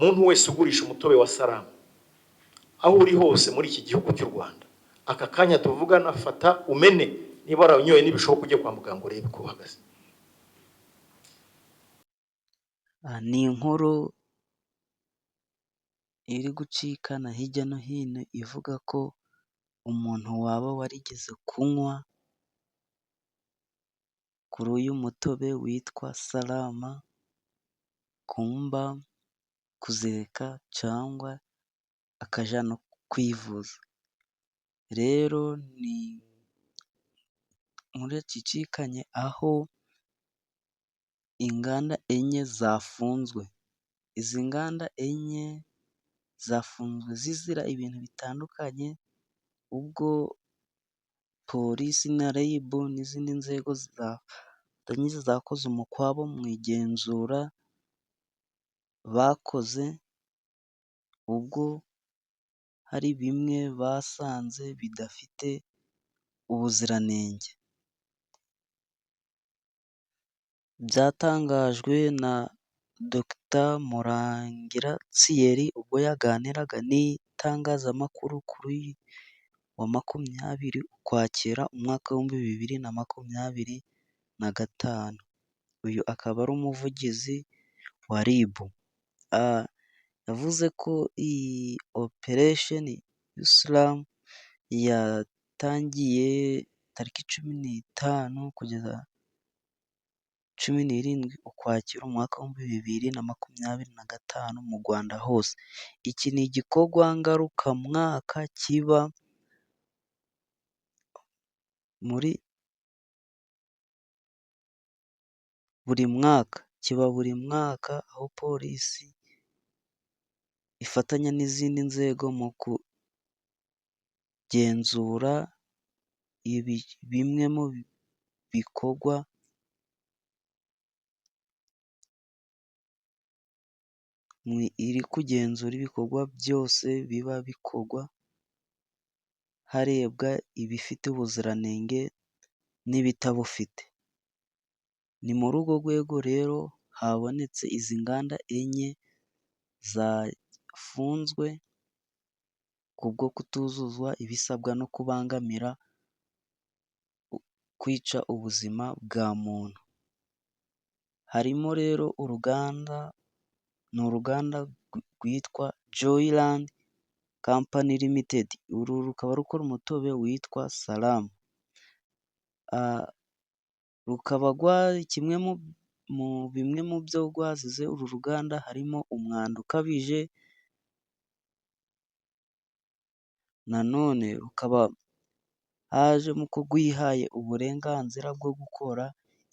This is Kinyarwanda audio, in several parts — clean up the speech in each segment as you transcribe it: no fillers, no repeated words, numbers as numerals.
Muntu wese ugurisha umutobe wa Salama, aho uri hose muri iki gihugu cy'u Rwanda, aka kanya tuvugana, fata umene, niba warawunyoye nibishoboka ujye kwa muganga urebe uko uhagaze. Ni inkuru iri gucikana hirya no hino ivuga ko umuntu waba warigeze kunywa kuri uyu mutobe witwa Salama, agomba kuzireka cyangwa akajya no kwivuza. Rero ni inkuru yacicikanye aho inganda enye zafunzwe. Izi nganda enye zafunzwe zizira ibintu bitandukanye, ubwo polisi na RIB n'izindi nzego zakoze umukwabo mu igenzura bakoze, ubwo hari bimwe basanze bidafite ubuziranenge. Byatangajwe na Dr Murangira Thierry ubwo yaganiraga n'itangazamakuru kuri uyu wa 20 Ukwakira, umwaka w'2025. Uyu akaba ari umuvugizi wa RIB. Yavuze ko iyi operation Salama yatangiye tariki 15 kugeza 17 Ukwakira, umwaka w'2025 mu Rwanda hose. Iki ni igikorwa ngarukamwaka kiba muri buri mwaka. Kiba buri mwaka aho polisi ifatanya n'izindi nzego mu kugenzura bimwe mu bikorwa iri kugenzura ibikorwa byose biba bikorwa harebwa ibifite ubuziranenge n'ibitabufite. Ni muri urwo rwego rero habonetse izi nganda enye zafunzwe kubwo kutuzuzwa ibisabwa no kubangamira kwica ubuzima bwa muntu. Harimo rero uruganda, ni uruganda rwitwa Joyland Company Limited. Uru rukaba rukora umutobe witwa Salama. Rukaba kimwe mu bimwe mu byo rwazize uru ruganda harimo umwanda ukabije, nanone rukaba hajemo ko rwihaye uburenganzira bwo gukora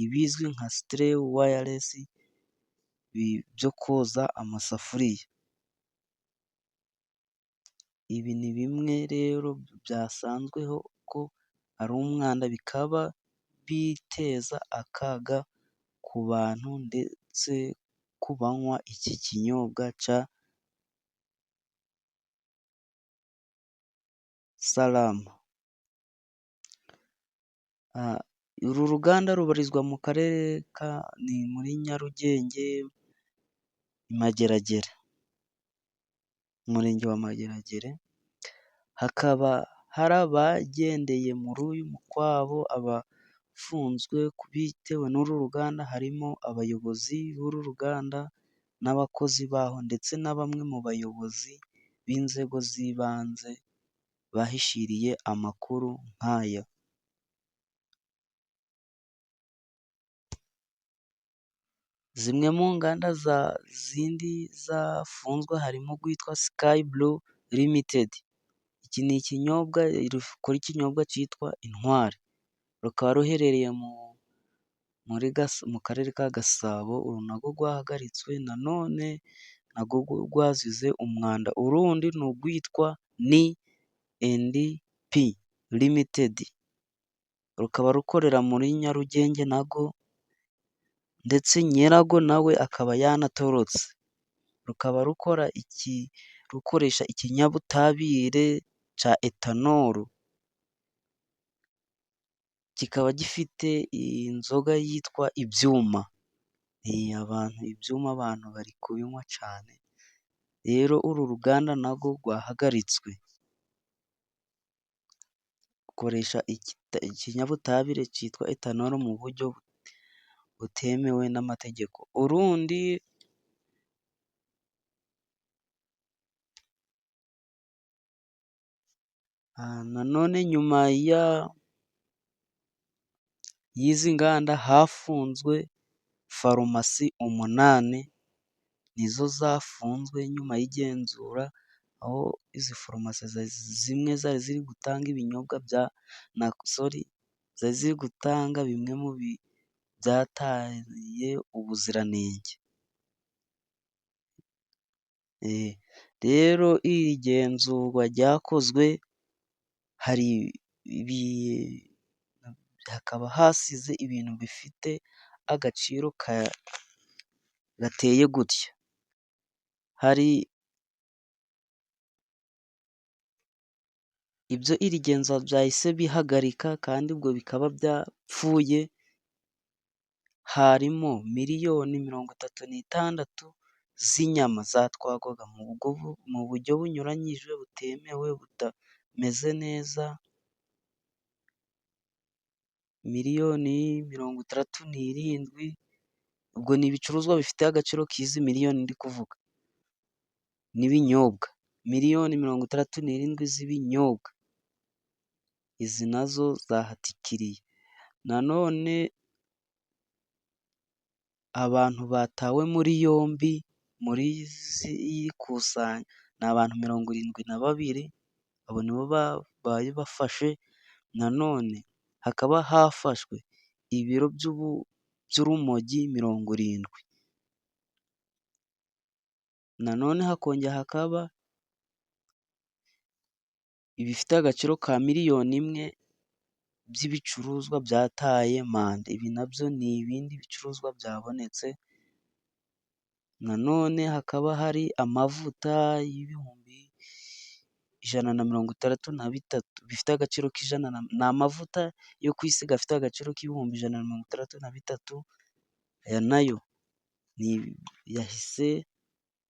ibizwi nka siterewayaresi byo koza amasafuriya. Ibi ni bimwe rero byasanzweho ko ari umwanda, bikaba biteza akaga ku bantu ndetse ku banywa iki kinyobwa cya Salama. Uru ruganda rubarizwa mu karere ka ni muri Nyarugenge, Mageragere, Umurenge wa Mageragere, hakaba hari abagendeye muri uyu mukwabo, abafunzwe bitewe n'uru ruganda, harimo abayobozi b'uru ruganda n'abakozi baho, ndetse na bamwe mu bayobozi b'inzego z'ibanze bahishiriye amakuru nk'aya. Zimwe mu nganda zindi zafunzwe harimo urwitwa Sky Blue Limited. Iki ni ikinyobwa rukora ikinyobwa cyitwa Intwari. Rukaba ruherereye mu karere ka Gasabo, uru na rwo rwahagaritswe nanone na rwo rwazize umwanda. Urundi ni urwitwa Ni endi Pi Limited. Rukaba rukorera muri Nyarugenge na rwo, ndetse nyirarwo na we akaba yanatorotse. Rukaba rukora iki rukoresha ikinyabutabire cya etanolu. Kikaba gifite inzoga yitwa ibyuma. Abantu ibyuma abantu bari kubinywa cyane. Rero uru ruganda narwo rwahagaritswe. Rukoresha ikinyabutabire cyitwa etanoro mu buryo butemewe n'amategeko. Urundi nanone nyuma y'izi nganda hafunzwe farumasi 8, nizo zafunzwe nyuma y'igenzura, aho izi farumasi zimwe zari ziri gutanga ibinyobwa bya sori, zari ziri gutanga bimwe mu byataye ubuziranenge. Rero iri genzurwa ryakozwe, hari hakaba hasize ibintu bifite agaciro gateye gutya: hari ibyo iri genzura byahise bihagarika, kandi ubwo bikaba byapfuye, harimo 36 miliyoni z'inyama zatwarwaga mu buryo bunyuranyije, butemewe, butameze neza, 67 miliyoni, ubwo ni ibicuruzwa bifite agaciro k'izi miliyoni ndi kuvuga, n'ibinyobwa, 67 miliyoni z'ibinyobwa, izi nazo zahatikiriye. Nanone abantu batawe muri yombi muri iri kusanya ni abantu 72, abo nibo babaye bafashe. Nanone hakaba hafashwe ibiro by'urumogi 70. Nanone hakongera hakaba ibifite agaciro ka 1 miliyoni by'ibicuruzwa byataye manda. Ibi nabyo ni ibindi bicuruzwa byabonetse. Nanone hakaba hari amavuta 163,000 bifite agaciro k'ijana, ni amavuta yo kwisiga afite agaciro k'163,000, aya nayo yahise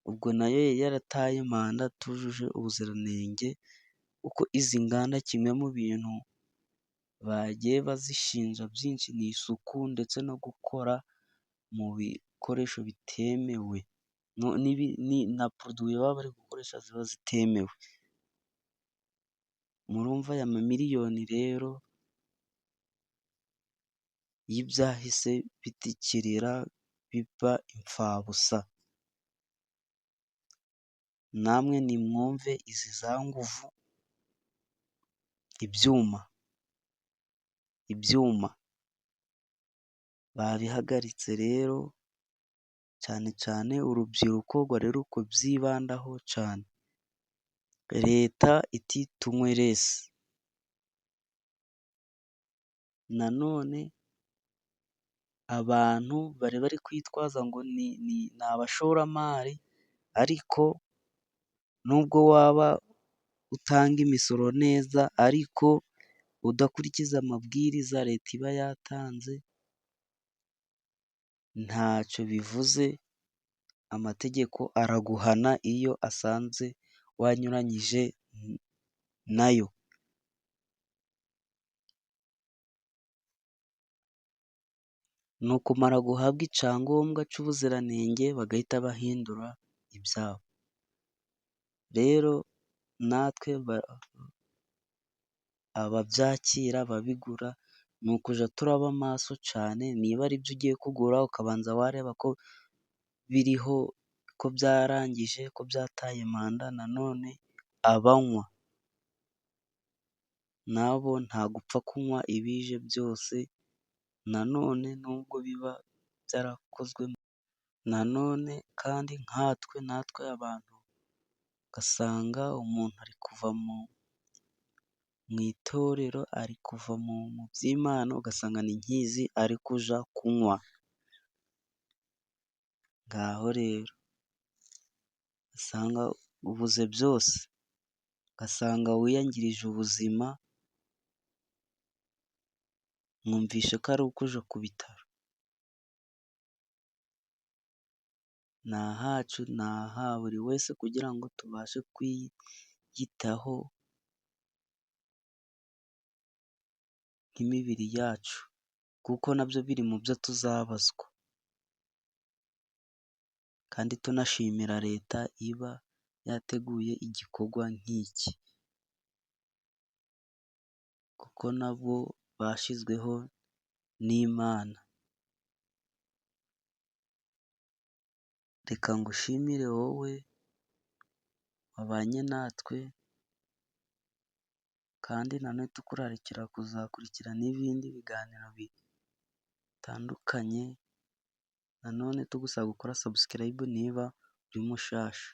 ubwo nayo yari yarataye manda, atujuje ubuziranenge, kuko izi nganda kimwe mu bintu bagiye bazishinja byinshi ni isuku, ndetse no gukora mu bikoresho bitemewe, na poroduwi baba bari gukoresha ziba zitemewe. Murumva aya mamiliyoni rero y'ibyahise bitikirira biba imfabusa. Namwe nimwumve izi za nguvu, ibyuma, ibyuma babihagaritse rero, cyane cyane urubyiruko rwari ruri kubyibandaho cyane. Leta iti tunywe lesi. Nanone abantu bari bari kwitwaza ngo ni abashoramari, ariko nubwo waba utanga imisoro neza, ariko udakurikiza amabwiriza Leta iba yatanze, ntacyo bivuze, amategeko araguhana iyo asanze wanyuranyije nayo. Ni ukumara guhabwa icyangombwa cy'ubuziranenge, bagahita bahindura ibyabo. Rero natwe ababyakira, ababigura, ni ukujya turaba maso cyane, niba ari byo ugiye kugura ukabanza wareba ko biriho, ko byarangije, ko byataye manda. Nanone abanywa nabo nta gupfa kunywa ibije byose, nanone nubwo biba byarakozwe. Nanone kandi nkatwe natwe abantu, ugasanga umuntu ari kuva mu itorero, ari kuva mu by'Imana, ugasanga ni nk'izi ari kujya kunywa. Ngaho rero usanga ubuze byose, ugasanga wiyangirije ubuzima, mwumvishe ko ari ukujya ku bitaro. Ni ahacu ni aha buri wese kugira ngo tubashe kwiyitaho nk'imibiri yacu, kuko na byo biri mu byo tuzabazwa. Kandi tunashimira Leta iba yateguye igikorwa nk'iki, kuko na bo bashyizweho n'Imana. Reka ngushimire wowe wabanye natwe, kandi na none tukurarikira kuzakurikira n'ibindi biganiro bitandukanye, na none tugusaba gukora sabusikarayibe niba uri mushyashya.